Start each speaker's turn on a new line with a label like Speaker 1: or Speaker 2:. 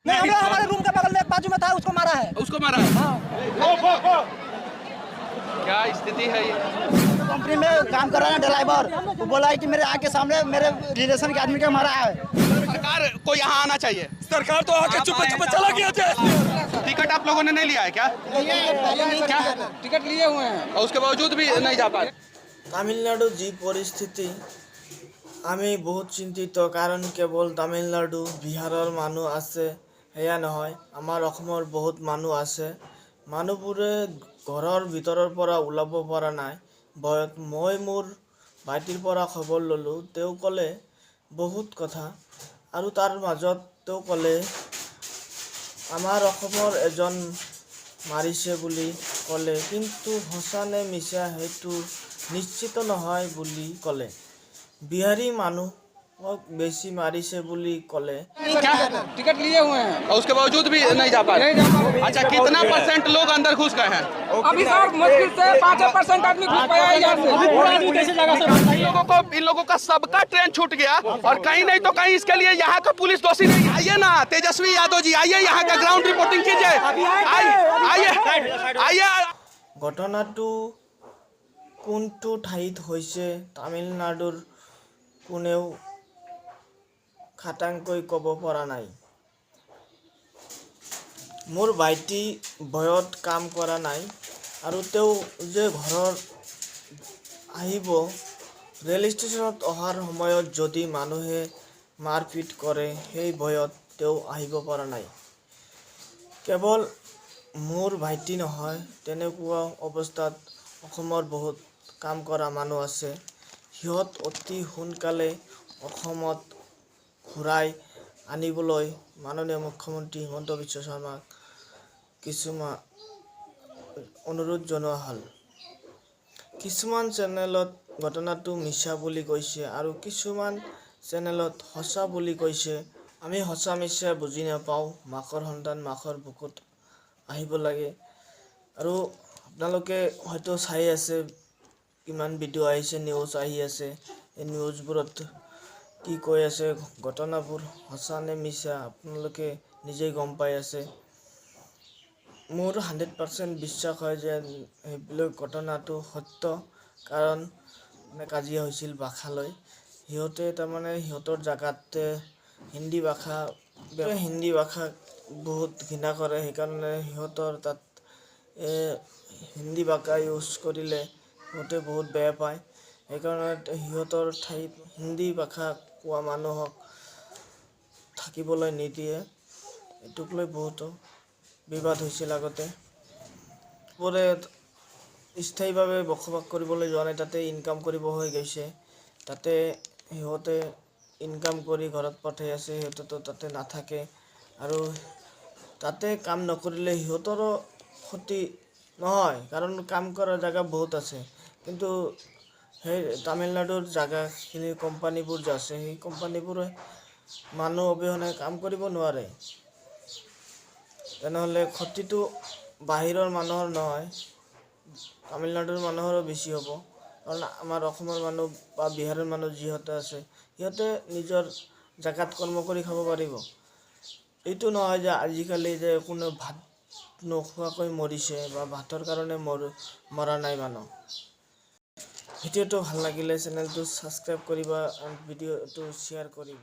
Speaker 1: नहीं, हम लोग हमारे रूम के बगल में एक बाजू में था, उसको मारा है।
Speaker 2: उसको मारा है। क्या स्थिति है ये?
Speaker 1: कंपनी में काम कर रहा है ड्राइवर, वो बोला है कि मेरे आग के सामने मेरे रिलेशन के आदमी के मारा है।
Speaker 2: सरकार को यहाँ आना चाहिए।
Speaker 3: सरकार तो आके चुप चुप चला गया थे।
Speaker 2: टिकट आप लोगों ने नहीं लिया है क्या? क्या?
Speaker 4: टिकट लिए हुए हैं।
Speaker 2: और उसके बावजूद भी नहीं जा पाए।
Speaker 5: তামিলনাডুৰ যি পৰিস্থিতি, আমি বহুত চিন্তিত। কাৰণ কেৱল তামিলনাডু, বিহাৰৰ মানুহ আছে সেয়া নহয়, আমাৰ অসমৰ বহুত মানুহ আছে। মানুহবোৰে ঘৰৰ ভিতৰৰ পৰা ওলাব পৰা নাই ভয়ত। মই মোৰ ভাইটিৰ পৰা খবৰ ল'লোঁ। তেওঁ ক'লে বহুত কথা আৰু তাৰ মাজত তেওঁ ক'লে আমাৰ অসমৰ এজন মাৰিছে বুলি ক'লে, কিন্তু সঁচা নে মিছা সেইটো নিশ্চিত নহয় বুলি ক'লে। বিহাৰী মানুহক বেছি মাৰিছে বুলি ক'লে।
Speaker 2: क्या?
Speaker 4: टिकट लिए हुए हैं।
Speaker 2: और उसके बावजूद भी नहीं जा पाए।
Speaker 4: नहीं जा पाए।
Speaker 2: अच्छा, कितना परसेंट लोग अंदर घुस गए हैं?
Speaker 4: अभी सर, मुश्किल से 5% आदमी घुस पाया है यहाँ से।
Speaker 2: इन लोगों का सबका ट्रेन छूट गया और कहीं नहीं तो कहीं इसके लिए यहाँ का पुलिस दोषी नहीं। आइए ना तेजस्वी यादव जी, आइए, यहाँ का ग्राउंड रिपोर्टिंग कीजिए। आइए, आइए, आइए।
Speaker 5: ঘটনাটো কোনটো ঠাইত হৈছে তামিলনাডুৰ কোনেও খাটাংকৈ ক'ব পৰা নাই। মোৰ ভাইটি ভয়ত কাম কৰা নাই আৰু তেওঁ যে ঘৰত আহিব, ৰেল ষ্টেচনত অহাৰ সময়ত যদি মানুহে মাৰপিট কৰে, সেই ভয়ত তেওঁ আহিব পৰা নাই। কেৱল মোৰ ভাইটি নহয়, তেনেকুৱা অৱস্থাত অসমৰ বহুত কাম কৰা মানুহ আছে। সিহঁত অতি সোনকালে অসমত ঘূৰাই আনিবলৈ মাননীয় মুখ্যমন্ত্ৰী হিমন্ত বিশ্ব শৰ্মাক কিছুমান অনুৰোধ জনোৱা হ'ল। কিছুমান চেনেলত ঘটনাটো মিছা বুলি কৈছে আৰু কিছুমান চেনেলত সঁচা বুলি কৈছে। আমি সঁচা মিছা বুজি নাপাওঁ। মাকৰ সন্তান মাকৰ বুকুত আহিব লাগে। আৰু আপোনালোকে হয়তো চাই আছে, কিমান ভিডিঅ' আহিছে, নিউজ আহি আছে। এই নিউজবোৰত কি কৈ আছে, ঘটনাবোৰ সঁচা নে মিছা আপোনালোকে নিজেই গম পাই আছে। মোৰ 100% বিশ্বাস হয় যে সেইবিলাক ঘটনাটো সত্য, কাৰণ মানে কাজিয়া হৈছিল ভাষালৈ। সিহঁতে তাৰমানে সিহঁতৰ জেগাত হিন্দী ভাষা বহুত ঘৃণা কৰে। সেইকাৰণে সিহঁতৰ তাত হিন্দী ভাষা ইউজ কৰিলে সিহঁতে বহুত বেয়া পায়। সেইকাৰণে সিহঁতৰ ঠাইত হিন্দী ভাষা কোৱা মানুহক থাকিবলৈ নিদিয়ে। এইটোক লৈ বহুতো বিবাদ হৈছিল আগতে। বোৰে স্থায়ীভাৱে বসবাস কৰিবলৈ যোৱা নাই, তাতে ইনকাম কৰিব হৈ গৈছে। তাতে সিহঁতে ইনকাম কৰি ঘৰত পঠাই আছে। সিহঁতেতো তাতে নাথাকে আৰু তাতে কাম নকৰিলে সিহঁতৰো ক্ষতি নহয়, কাৰণ কাম কৰা জেগা বহুত আছে। কিন্তু সেই তামিলনাডুৰ জেগাখিনি কোম্পানীবোৰ যে আছে, সেই কোম্পানীবোৰে মানুহ অবিহনে কাম কৰিব নোৱাৰে। তেনেহ'লে ক্ষতিটো বাহিৰৰ মানুহৰ নহয়, তামিলনাডুৰ মানুহৰো বেছি হ'ব। কাৰণ আমাৰ অসমৰ মানুহ বা বিহাৰৰ মানুহ যিহঁতে আছে, সিহঁতে নিজৰ জেগাত কৰ্ম কৰি খাব পাৰিব। এইটো নহয় যে আজিকালি যে কোনো ভাত নোখোৱাকৈ মৰিছে বা ভাতৰ কাৰণে মৰা নাই মানুহ। ভিডিঅ'টো ভাল লাগিলে চেনেলটো ছাবস্ক্ৰাইব কৰিবা, ভিডিঅ'টো শ্বেয়াৰ কৰিব।